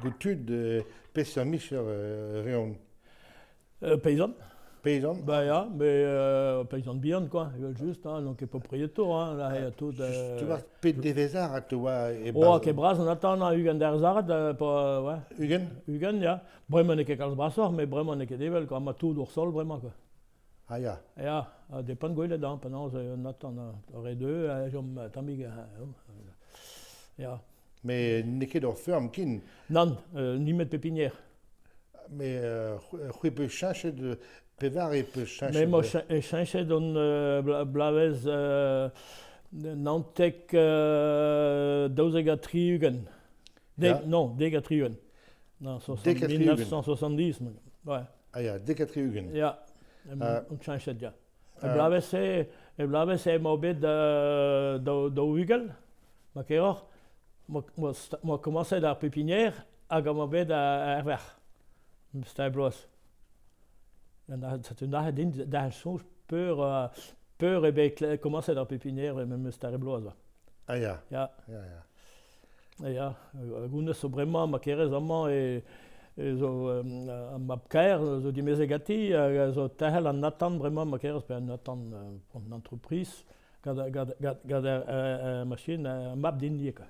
Gout tud peseurt micher reont? Paysan. Paysan? Bah ya, mais paysan bihan quoi, evel-just, hein, n'on ket proprietour, hein, là e tout. Tu vois, pet devezh te oa e Oh, ket bras an atant, hein, 20 derzaret, pa, ouais. 20? 20, ya. Bremañ n'eo ket kalz brasoc'h, met bremañ n'eo ket evel, quoi, ma tout hor sol bremañ, quoi. Ah ya. Ya, ha depend gwelet, hein, penaos an atant, ar re deu, a chom tammig, ya. Mais n'eo ket ur feurm ken. Nann, nemet pepinier. Mais c'hwi peus cheñchet pevare peus cheñchet? Me 'mo cheñchet on bloavezh 19 72. Dek, non, 70. Non, 1970. Ouais. Ah ya, 70. Ya, on cheñchet, ya. E bloavezh-se, e bloavezh-se emañ bet 40, ma keroc'h, 'moa komañset ar pepinier hag emañ bet ar verc'h, stag bloaz. Setu nac'het din derc'hel soñj peur peur eo bet komañset ar pepinier memes stag bloaz. Ah ya. Ya. Ya, ya. Ya, hag honnezh zo bremañ ma kerez amañ e zo ar mab-kaer zo dimezet ganti hag a zo tec'hel an atant bremañ ma kerez pe an atant an entreprise gant gant gant gant ar machine ar mab din ivez quoi.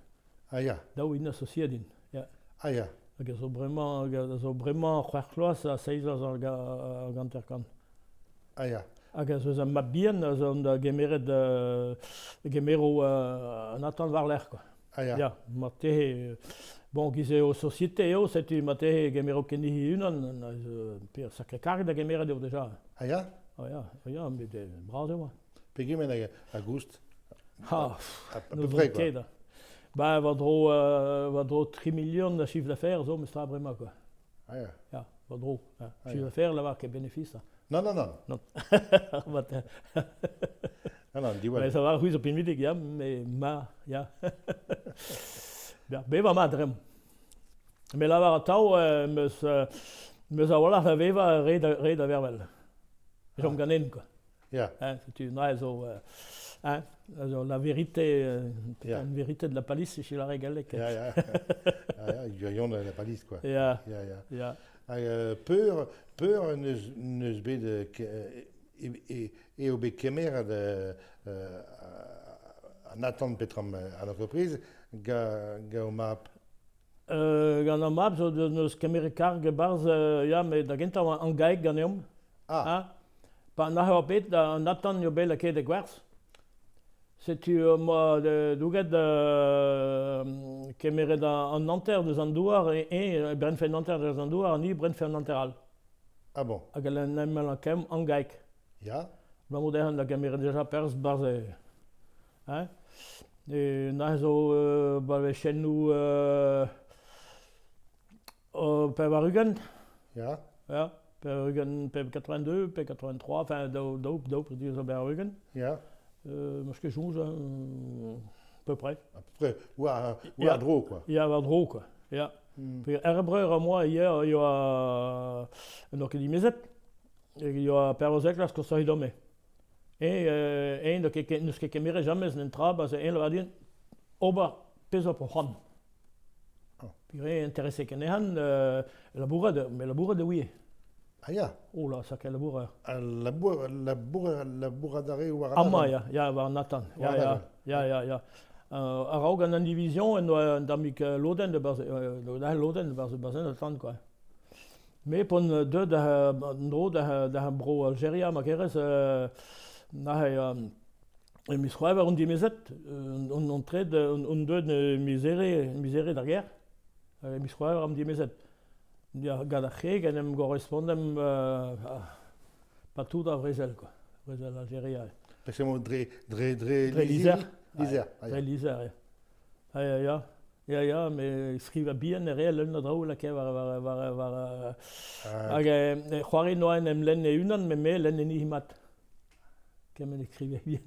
Ah ya. Daou int associet din, ya. Ah ya. Hag a zo bremañ hag a zo bremañ c'hwec'h vloaz ha seizh vloaz hag hanter-kant. Ah ya. Hag a zo eus ar mab-bihan a zo da gemeret gemero an atant war-lerc'h quoi. Ah ya. Ya, marteze, bon, giz eo société eo, setu marteze gemero ket unan, pe ur sacré karg da gemeret eo deja. Ah ya? Ah ya, ah ya, met bras eo. Pegement a goust? Ah, à peu près, quoi. Ket. Ba, war-dro 3 millions a chiffre d'affaires zo, mestra bremañ, quoi. Ah ya. Ya, war-dro. Ja. Chiffre d'affaires, lavar ket bénéfice. Non, non, non. Non. Non, non, diwall. Mais ça va, c'hwi zo pinvidik, ya, mais ma, ya. Ya, bevañ mat dremm. Me lavar atav 'm eus a-walc'h da vevañ re da, re da vervel. Chom ganin, quoi. Ya. Hein, setu un dra zo, hein, zo la vérité, une vérité de la palisse chez la galleg. Ya, ya. Ah, ya, gwirion la palisse, quoi. Ya. Ya, ya. Ya. Hag peur, peur n'eus bet eo bet kemeret an atant petram an entreprise ga ho mab? Gant ar mab zo n'eus kemeret karg e-barzh, ya, met da gentañ oa an gaeg ganeomp. Ah. Ha pa nac'h oa bet an atant eo bet lakaet e gwerzh. Setu 'moa douget kemeret an hanter deus an douar, eñ brenfe an hanter deus an douar ha ni brenfe an hanter all. Ah bon. Hag en em lakaemp an gaeg. Ya. Abalamour dezhañ da gemeret deja perzh 'barzh e hein. E neuze zo bloavezhennoù 80. Ya. Ya, 80 pe 82 pe 83, enfin daou daou daou diouzh ar 80. Ya. 'Meus ket soñj, hein, à peu près. À peu près, war, war-dro, quoi. Ya, war-dro, quoi. Ya. Ar breur a moa hier yoa n'oa ket dimezet, yoa 14 klas kostañ dome. Eñ eñ n'eus ket n'eus ket kemeret james un tra parce eñ lavar din ober pezh a po c'hoant. Peogwir intéressé ket anezhan labourat, met labourat a ouie. Ah ya. Oh là, sacré labourer. Al labour, labourer, labourat a re war an Amañ, ya, ya, war an atant. Ya, ya, ya, ya, ya. A-raok an division en doa un tammig lodenn e-barzh lodenn e-barzh e-barzh an atant quoi. Me p'on deuet da en-dro da da bro Aljeria ma kerez neuze e miz C'hwevrer on dimezet, on antreet on deuet e miz Here, miz Here d'ar gêr, e miz C'hwevrer omp dimezet. Ya, gant ar c'hreg en em gorespondemp pas tout ar brezel quoi, brezel Aljeria. Parce que dre dre dre Dre lizher. Lizher. Dre lizher, ya. Ah ya, ya. Ya, ya, met skrivañ bihan e reer leun a draoù lakaet war war war war hag c'hoari 'noa en em lenn e-unan met me lenn enni mat. Kement e skrive bihan.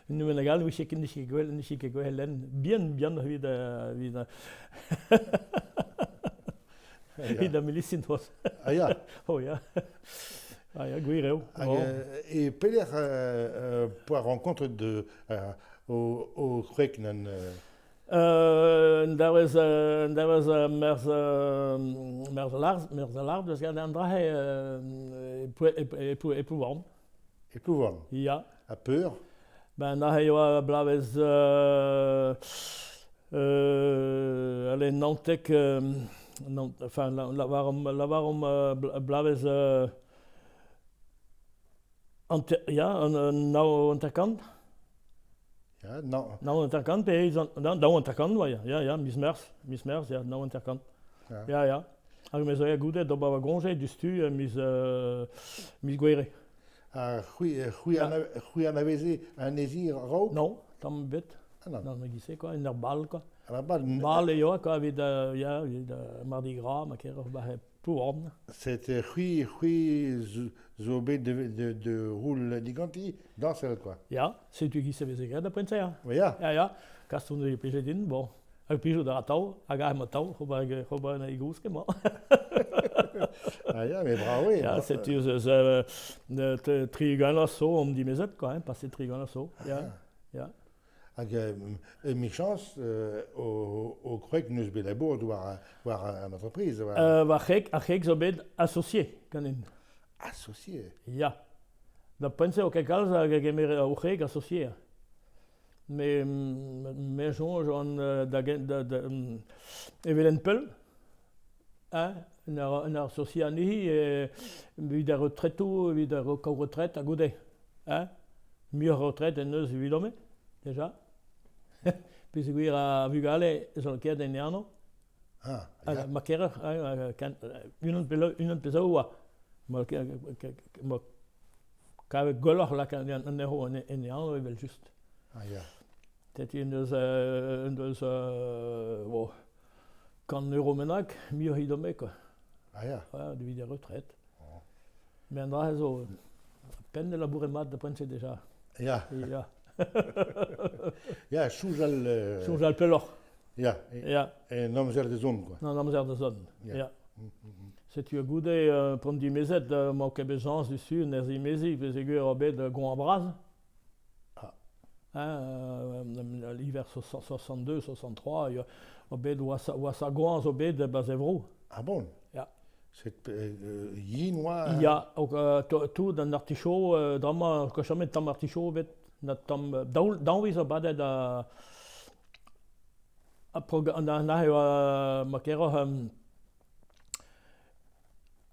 Un hag all 'vije ket n'ije ket gwell n'ije ket gwell lenn bihan bihan evit evit evit ar milisin c'hoazh. Ah ya. Oh ya. Ah ya, gwir eo. Hag e pelec'h poa rencontre de o o c'hwreg nan. Un dervezh un dervezh merzh merzh Lars merzh Lard eus gant an dra-se e e Plouvorn. E Plouvorn? Ya. Ha peur? Ben aze e oa bloavezh allez 19 enfin lavaromp lavaromp bloavezh ya an 49. Ya, non. 49 pe 49 oa, ya, ya, miz Meurzh, miz Meurzh, ya, 49. Ya, ya. ya. Hag me zo aet goude d'ober va goñje diouzhtu miz, miz Gouere. Ha c'hwi, c'hwi, Ya. ana, c'hwi anaveze anezhi a-raok? Non, tamm ebet. Ah non. Non, e-giz-se quoi, en ur bal quoi. Ah bah, Bal e oa quoi, evit, ya, evit Mardi Gras, ma keroc'h ba Plouorn. C'était c'hwi, c'hwi zo bet de, de, de roul diganti dañsel quoi. Ya, setu e-giz e veze graet da poent-se. Ya, Ya. ya, ya. Kaston e plije din, bon. Hag plijout a ra atav, hag aet atav, ober, ober e gousk emañ. Ah ya, mais bravo. Ya, setu eus 60 zo omp dimezet, quoi, hein, pase 30 zo. Ya, ya. Hag emichañs o, o kwreg n'eus bet labour war, war an entreprise. War... Va c'hreg, ar c'hreg zo bet associé ganin. Associé? Ya. Da poent-se o ket kalz hag a gemere o c'hreg associé. Me, me soñj an da, da, da, evel en peul, hein, en ur, en ur associé anezhi, evit ar retretoù, evit ar kaout retret ha goude. Hein. Muioc'h retret en deus evidome, déjà. Peogwir ar vugale zo lakaet en e anv. Ah, ya. Ma keroc'h, unan pe unan pe zaou oa. Ma, ma kavet gwelloc'h lakaat anezho en e anv evel-just. Ah, ya. Setu en deus, en deus bon, 100 euro bennak, muioc'h evidome, quoi. Ah, ya. Ja, evit ar retret. Oh. Mais an dra zo penn de labouret mat da poent-se déjà. Ya. Ya. Ya, soñjal... Soñjal pelloc'h. Ya. Ya. En amzer da zont, quoi. En amzer da zont, Ya. ya. Setu goude p'on dimezet, 'mañ ket bet chañs dessus en zimeziñ peogwir oa bet goañv bras. Ah. Hein, l'hiver 62, 63, ya, oa bet wasa goañv zo bet 'barzh e vro. Ah bon? Ya. C'est yin oa... Ya, tout an artichaut, dra-mañ, ket chomet tamm artichaut bet, na tamm daou daou zo badet a an aze oa ma keroc'h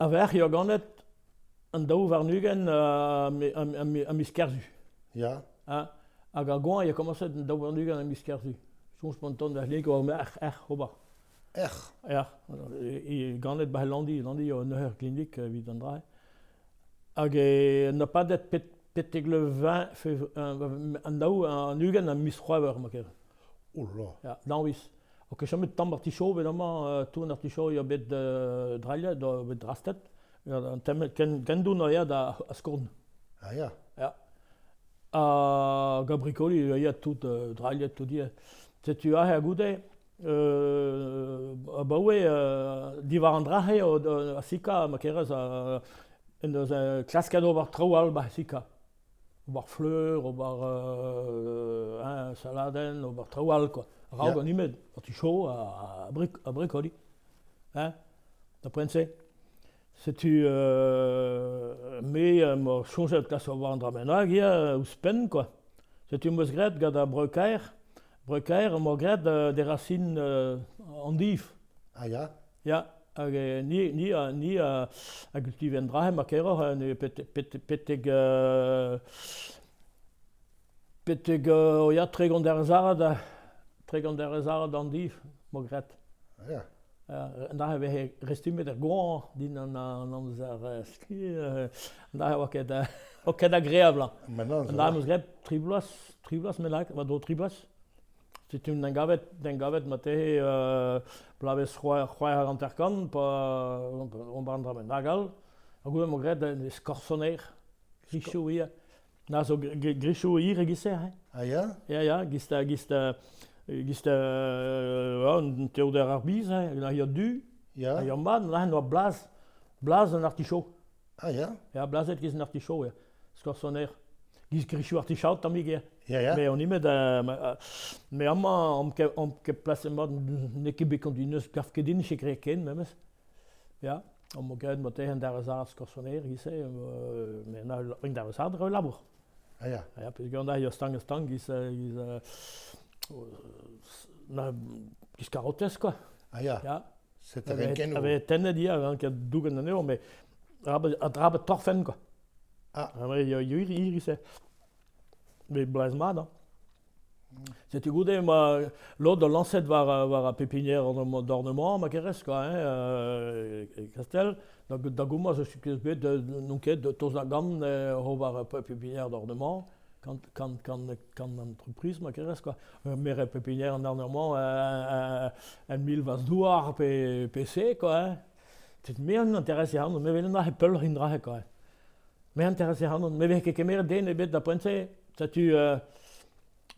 a-vec'h eo ganet an 22 a miz Kerzu. Ya. Ha, hag ar goañv eo komañset an 22 a miz Kerzu. Soñj spontan da lek oa erc'h, erc'h ober. Erc'h? Erc'h. E, ganet ba Landi, Landi eo un eur klinik evit an dra. Hag e n'a padet pet, petek le 20 février, an daou an 20 a miz C'hwevrer ma ker. Oh là. Ya, dañviz. O ket chomet tamm artichaut bet amañ, tout an artichaut ya bet drailhet, bet drastet. An tamm ken ken a ya da askorn. Ah ya. Ya. Hag ar brikoli a ya tout drailhet, tout ivez. Setu aze a goude, abaoe diwar an dra-se eo a sikañ ma kerez en deus klasket ober traoù all 'ba sikañ. Ober fleur, ober hein, saladenn, ober traoù all quoi. A-raok Ya. an imed, artichaut ha ha brikoli. Hein, da poent-se. Setu me am boa soñjet kas war an dra bennak ivez ouzhpenn quoi. Setu 'm eus graet gant ar breur-kaer. Breur-kaer am boa graet des racines endiv. Ah ya? Ya, hag ni, ni, ni a, a gultive an dra-se ma keroc'h ne pete, pete, petek petek oh ya, 30 derez 30 derez endiv 'moa graet. Ah ya. An dra e veze restummet er goañv din an, an amzer skuizh, an dra oa ket, oa ket agreabl. Maintenant, An dra 'm eus graet tri bloaz, 3 bloaz bennak, war-dro 3 bloaz. Setu en gavet, en gavet marteze bloavezh 56 pa ober an dra bennak all. Ha goude 'm boa graet un skorsoner, grichoù ivez. Na zo grichoù hir e-giz-se, hein. Ah ya? Ya, ya, giz giz giz un teoder ar biz, hein, hag a du, Ya. hag ar mat, neuze oa blaz, blaz an artichaut. Ah ya? Ya, blazet giz an artichaut, ya, skorsoner. Giz grichoù artichaod tammig eo. Ya, ya. Mais on y met, me amañ am ket am ket plaset mat, n'eo ket bet kontinuus, gav ket din ket graet ken memes. Ya, am boa graet marteze an dervezad skorsonner giz-se, met an dervezad eo labour. Ah ya. Ya, peogwir an eo stank-stank giz, giz, na, giz karotez quoi. Ah ya. Ya. C'est ar renkennoù. A vez tennet ivez, a ket dougen anezho, mais a dra torfenn quoi. Ah. Ah, ya, iri-se. Met blaz mat, hein. Setu goude ma lod da lañset war war ar pépinière d'ornement ma kerez quoi hein, e Kastel. Da da gomañs eus ket bet n'on ket tost da gant ober pépinière d'ornement kant kant kant kant entreprise ma kerez quoi. Meret pépinière d'ornement un mil vaz-douar pe pe se quoi hein. Setu me an interesse ac'hanon, me 'wel an dra-se peulc'h an dra-se quoi. Me interesse ac'hanon, me 'vez ket kemeret den ebet da poent-se. Setu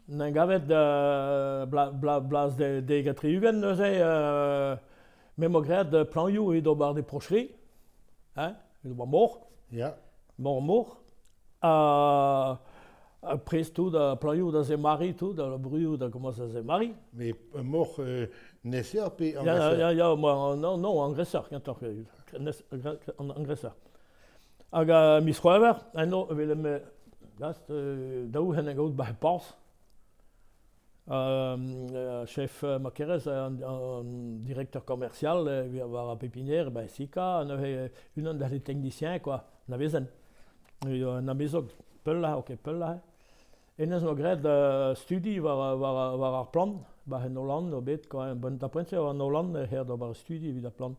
'n gavet blaz 70 neuze me 'moa graet plañioù evit ober des porcheries, hein, evit ober mor. Ya. Mor-mor. Ha prest tout ha plañioù da zemariñ tout, ha brioù da komañs da zemariñ. Mais moc'h neser pe Ya, ya, ya, non, non, engraisseur kentoc'h, engraisseur. Hag miz C'hwevrer, eno e welemp gast daou hen gaout 'ba porzh. Chef ma kerez, an directeur commercial war ar pépinière, ben Sika, neuze unan deus les techniciens quoi, anavezen. Un amezog peul aze, ok peul aze. Hennezh 'oa graet studi war war war ar plant, 'ba en Hollande eo bet quoi, da poent-se e oa en Hollande ec'h eer d'ober studi evit ar plant.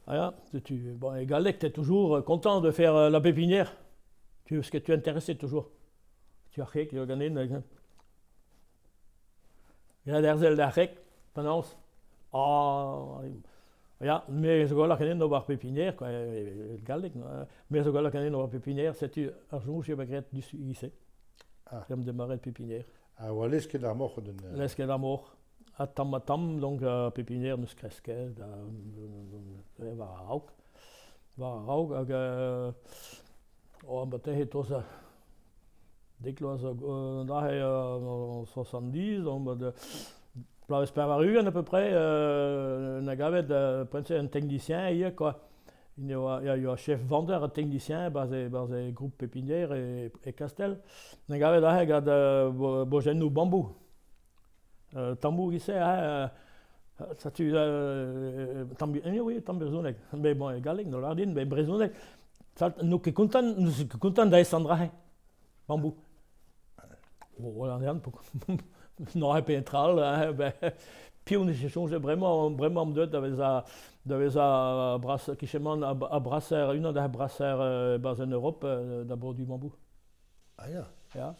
Ah ya, tu, bon, e galleg, t'es toujours content de faire la pépinière. Tu, parce que tu es intéressé toujours. Tu ar c'heg eo ganin. Graet herzel d'ar c'heg, penaos? Ah, ya, me zo gwelloc'h ganin ober pépinière, quoi, e galleg. Me zo gwelloc'h ganin ober pépinière, setu ar soñj eo bet graet du-se. Ah. Em demarret pépinière. Ah, oa lesket ar moc'h d'un... Lesket ar moc'h. Ha tamm-ha-tamm, donc pépinière n'eus kresket da, war a-raok. War a-raok hag oh, marteze tost dek vloaz aze 70, on bloavezh 80 à peu près, na gavet poent-se un technicien ivez quoi. Il y a chef vendeur ha technicien 'barzh e groupe pépinière e Kastell. Na gavet aze gant bojennoù bambou. Tammoù e-se hein, setu tamm oui, tamm brezhoneg. Mais bon, e galleg, no lâr din, met brezhoneg, n'on ket kontant, n'on ket kontant da esañ an dra-se, bambou. Oh, n'aurait pe tra all, hein, ben, piv ne soñjet bremañ, bremañ omp deuet da vezañ da vezañ bras, kicheman a braser, unan da braser e-barzh en Europe da broduiñ bambou. Ah ya. Ya.